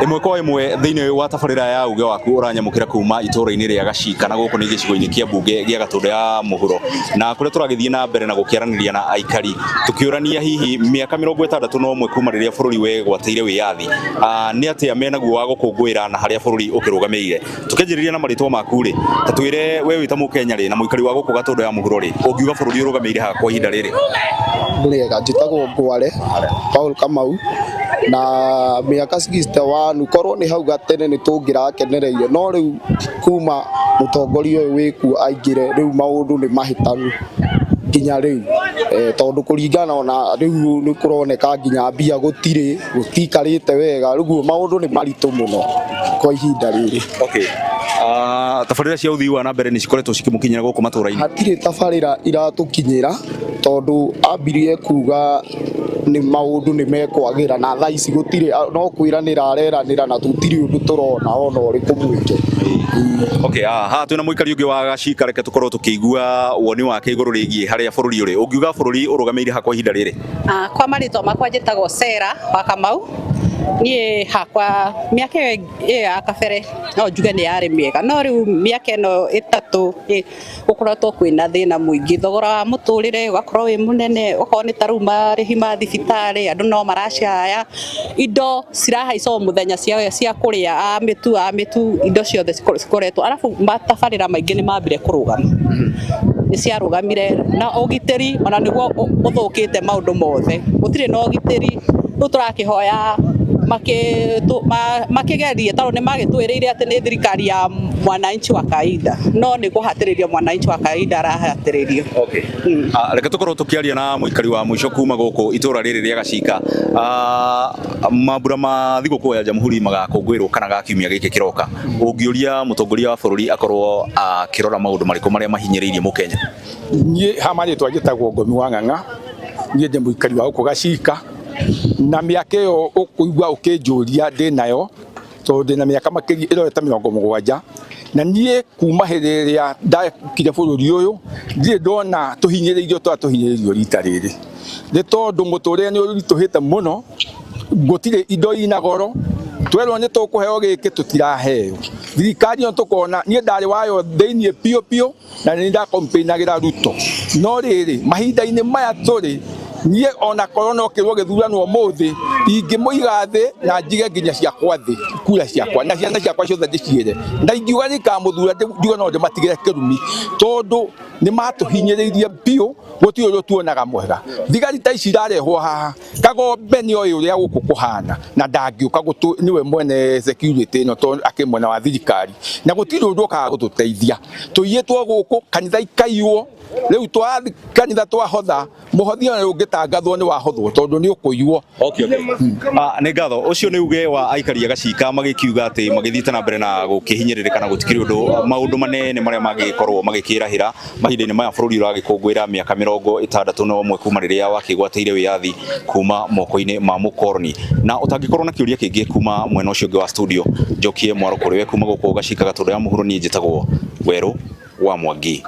Ĩmwe kwa ĩmwe thĩinĩ wa tabarĩra ya uge waku ũranyamũkĩra kuma itũũra-inĩ rĩa Gacika na gũkũ nĩ gĩcigo-inĩ kĩa mbunge gĩa Gatũndũ ya Mũhuro, na kũrĩa tũragĩthiĩ na mbere na gũkĩaranĩria na aikari tũkĩũrania hihi mĩaka 61 kuma rĩrĩa bũrũri wegwatĩire wĩyathi, nĩ atĩa menaguo wa gũkũngũĩra na harĩa bũrũri ũkĩrũgamĩrĩire. Tũkĩanjĩrĩria na marĩtwa maku rĩ, ta twĩre we wĩ ta mũkenya rĩ na mũikari wa gũkũ Gatũndũ ya Mũhuro rĩ, ũngiuga bũrũri ũrũgamĩire ha kwa ihinda rĩrĩ? Nĩega, njĩtagwo Ngware Paul Kamau na mĩaka 61 korwo nĩ hau gatene nĩ tũngĩrakenereire no rĩu kuma mũtongoria ũyũ wĩkuo aingĩre rĩu maũndũ nĩ mahĩtanu nginya rĩu tondũ kũringana ona rĩu nĩ kũroneka nginya mbia gũtirĩ gũtiikarĩte wega rĩu maũndũ nĩ maritũ mũno kwa ihinda rĩrĩ. Okay. Tabarĩra cia ũthii wa na mbere nĩ cikoretwo cikĩmũkinyĩra gũkũ matũra-inĩ? Hatirĩ tabarĩra iratũkinyĩra tondũ ambirie kuga nĩ maũndũ nĩ mekwagĩra na thaa ici gũtirĩ no kwĩranĩra areranĩra na tũtirĩ ũndũ tũrona ona ũrĩkũ mwĩke. Okay, haha twĩna mũikari ũngĩ wa Gacika, reke tũkorwo tũkĩigua woni wake igũrũ rĩgiĩ harĩa bũrũri ũrĩ. Ũngiuga bũrũri ũrũgamĩire ha kwa ihinda rĩrĩ? Kwa marĩtwa makwa njĩtagwo Sarah wa Kamau. Niĩ hakwa mĩaka ĩyo ya kabere no njuge nĩ yarĩ mĩega, no rĩu mĩaka ĩno ĩtatũ gũkoretwo kwĩna thĩna mũingĩ, thogora wa mũtũrĩre ũgakorwo wĩ mũnene, okorwo nĩ ta rĩu marĩhi ma thibitarĩ andũ no maracaya, indo cirahaica o mũthenya cia kũrĩa, a mĩtu a mĩtu, indo ciothe cikoretwo, arabu matabarĩra maingĩ nĩ mambire kũrũgama, nĩ ciarũgamire na ũgitĩri ona nĩguo ũthũkĩte maũndũ mothe, gũtirĩ na ũgitĩri, rĩu tũrakĩhoya makĩgerie tondũ nĩ magĩtwĩrĩire atĩ nĩ thirikari ya mwananchi wa kawaida, no nĩ kũhatĩrĩrio mwananchi wa kawaida arahatĩrĩrio. Okay. Reke tũkorwo tũkĩaria na mũikari wa mũico kuma gũkũ itũra rĩrĩ rĩa Gacika. Mambura ma thigũkũ ya Jamhuri magakũngũĩrwo kana ga kiumia gĩkĩ kĩroka. Ũngĩũria mũtongoria wa bũrũri akorwo akĩrora maũndũ marĩkũ marĩa mahinyĩrĩirie mũkenya? Niĩ ha marĩtwa njĩtagwo Ngomi wa Ng'ang'a, niĩ ndĩ mũikari wa gũkũ Gacika, na mĩaka ĩyo ũkũigua ũkĩnjũria ndĩnayo, tondũ ndĩna mĩaka makĩria ĩrorete 70, na niĩ kuma hĩndĩ ĩrĩa ndokire bũrũri ũyũ, ndirĩ ndona tũhinyĩrĩirio ta ũrĩa tũhinyĩrĩirio rita rĩrĩ, nĩ tondũ mũtũrĩre nĩ ũritũhĩte mũno, gũtirĩ indo ina goro, twerwo nĩ tũkũheo gĩkĩ tũtiraheo, thirikari ĩno tũkona, niĩ ndarĩ wayo thĩiniĩ biũ biũ, na nĩ ndakompenagĩra Ruto no rĩrĩ mahinda-inĩ maya tũrĩ niĩ ona korwo no kĩrwo gĩthurano ũmũthĩ ingĩmũiga thĩ na njige nginya ciakwa thĩ kura ciakwa na ciana ciakwa ciothe ndĩciĩre na ingiuga nĩkamũthura njuge no ndĩmatigĩre kĩrumi tondũ nĩ matũhinyĩrĩirie biũ gũtirĩ ũndũ tuonaga mwega thigari ta ici irarehwo haha Kagombe nĩ oĩ ũrĩa gũkũ kũhana na ndangĩũka gũtũ nĩwe mwene security ĩno tondũ akĩ mwena wa thirikari na gũtirĩ ũndũ ũkaga gũtũteithia tũiyĩtwo gũkũ kanitha ikaiywo rĩu twathiĩ kanitha twahotha mũhothi ona ũngĩtangathwo nĩ wahothwo tondũ nĩ ũkũiywo. Okay, okay. Nĩ ngatho ũcio nĩ uge wa aikari a Gacika magĩkiuga atĩ magĩthiĩte na mbere na gũkĩhinyĩrĩrĩka na gũtikĩrĩ ũndũ maũndũ manene marĩa mangĩgĩkorwo magĩkĩrahĩra mahinda-inĩ maya bũrũri ũragĩkũngũĩra mĩaka 61 kuma rĩrĩa wakĩgwatĩire wĩyathi kuma moko-inĩ ma mũkoroni. Na ũtangĩkorwo na kĩũria kĩngĩ kuma mwena ũcio ũngĩ wa studio, njokie mwaro kũrĩ we kuma gũkũ Gacika Gatũndũ ya Mũhuro, niĩ njĩtagwo Werũ wa Mwangi.